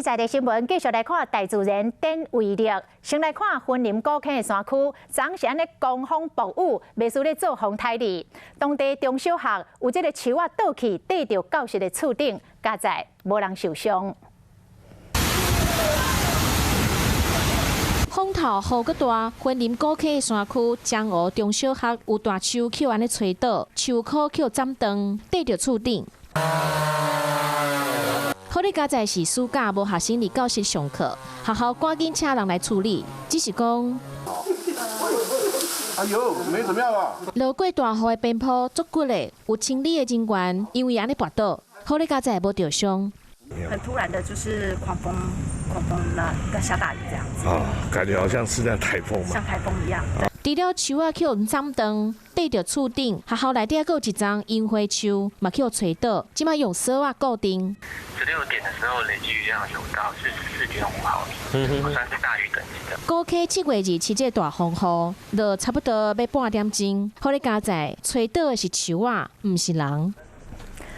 在地新聞繼續來看大自然典威力。先來看雲林古坑的山區，昨是按呢狂風暴雨，袂輸咧做風颱哩。當地中小學有這个樹仔倒去，硩著教室的厝頂，佳哉無人受傷。風頭雨閣大，雲林古坑的山區彰湖中小學有大樹去按呢吹倒，樹箍去斬斷，硩著厝頂。好咧，佳哉是暑假無學生佇教室上課，學校趕緊請人來處理。只是講，哎呦，沒怎麼樣啊。落過大雨的邊坡足骨的，有清理的人員因為按呢跋倒，好咧，佳哉無著傷。很突然的，就是狂風，狂風那跟下大雨這樣子。啊，感覺好像是在颱風嘛。像颱風一樣。除了樹仔予人斬斷，硩著厝頂，學校內底閣有一叢櫻花樹，嘛予吹倒，這擺用索仔固定。 16點的時候，累積雨量有到44.5毫米，算是大雨等級的。古坑7月27這大風雨，落差不多欲半點鐘，好咧佳哉，吹倒的是樹仔，毋是人。